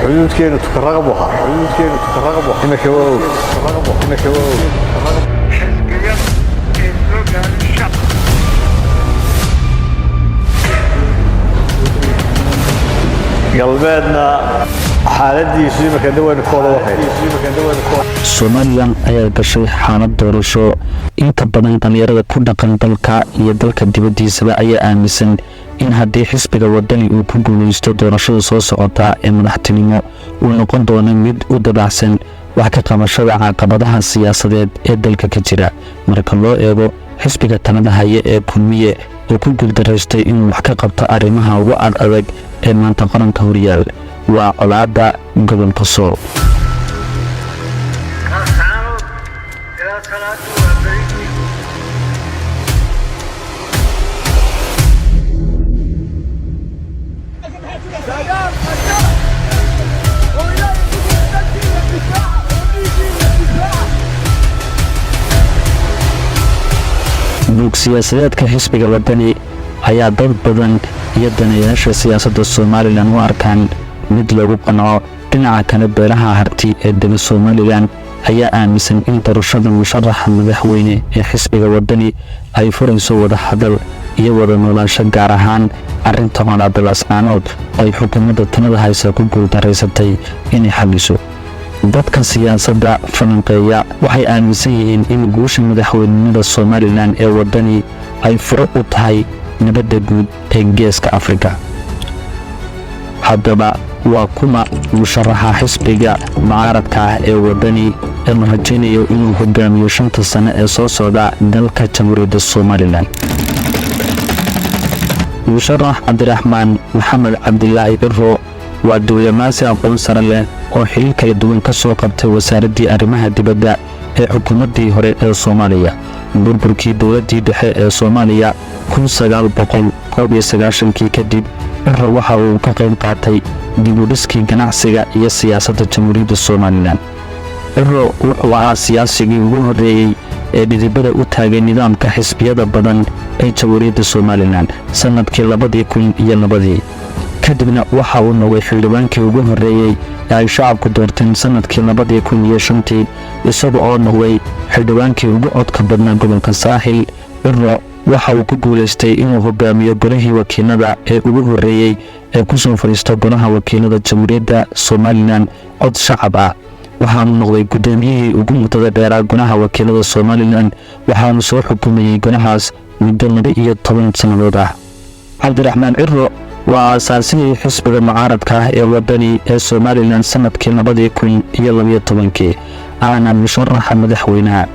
Xuduudkeenu Tukaraq buu ahaa. Xuduudkeenu Tukaraq buu ahaa. Imika waa Og. Imika waa Og. Xisbiyada ee soo gaarin shacab. Galbeedna xaaladiisu imika waynu ka wada warhayn. Somalilan ayaa gashay xaalad doorasho. Inta badan dhallinyarada ku dhaqan dalka iyo dalka dibaddiisaba ayaa aaminsan in haddii xisbiga Wadani uu ku guuleysto doorashada soo socota ee madaxtinimo, uu noqon doono mid u dabacsan wax ka qabashada caqabadaha siyaasadeed ee dalka ka jira, marka loo eego xisbiga talada haya ee Kulmiye oo ku guuldaraystay inuu wax ka qabto arrimaha ugu ad adag ee maanta qaranka horyaal, waa colaadda gobolka Sool. Laascaanood ilaa salaadii waa beri. Buug siyaasadeedka xisbiga Wadani ayaa dad badan iyo daneeyaasha siyaasadda Somalilan u arkaan mid lagu qanco. Dhinaca kale, beelaha Harti ee dega Somalilan ayaa aaminsan in doorashada musharaxa madaxweyne ee xisbiga Wadani ay furayso wadahadal iyo wada noolaansho, gaar ahaan arrinta colaadda Laascaanood oo ay xukuumadda talada haysa ku guuldaraysatay inay xalliso. Dadka siyaasadda falanqeeya waxay aaminsan yihiin in guusha madaxweynenimada Somalilan ee Wadani ay furo u tahay nabadda guud ee Geeska Afrika. Haddaba, waa kuma musharaxa xisbiga mucaaradka ah ee Wadani ee la rajaynayo inuu hogaamiyo 5-ta sano ee soo socda dalka Jamhuuriyadda Somalilan? Musharax Cabdiraxmaan Maxamed Cabdilaahi Ciro waa diblomaasi aqoon sare leh oo xiriir kala duwan ka soo qabtay wasaaraddii arrimaha dibadda ee xukuumaddii hore ee Soomaaliya. Burburkii dowladdii dhexe ee Soomaaliya 1991-kii kadib, Ciro waxa uu ka qayb qaatay dib u dhiskii ganacsiga iyo siyaasadda Jamhuuriyadda Somalilan. Ciro wuxuu ahaa siyaasigii ugu horreeyey ee dhidibada u taagay nidaamka xisbiyada badan ee Jamhuuriyadda Somalilan sannadkii 2002-dii. Kadibna waxa uu noqday xildhibaankii ugu horreeyey ee ay shacabku doorteen sannadkii 2005-tii, isaga oo noqday xildhibaankii ugu codka badnaa gobolka Saaxil. Ciro waxa uu ku guulaystay inuu hogaamiyo golihii wakiilada ee ugu horreeyey ee ku soo fadhiista golaha wakiilada Jamhuuriyadda Somalilan cod shacab ah. Waxaanu noqday guddoomiyihii ugu muddada dheeraa golaha wakiilada Somalilan, waxaanu soo xukumayey golahaas muddo 12 sannadood ah. Cabdiraxmaan Ciro waa aasaasihii xisbiga mucaaradka ah ee Wadani ee Somalilan sannadkii 2012-kii, aana musharaxa madaxweynaha.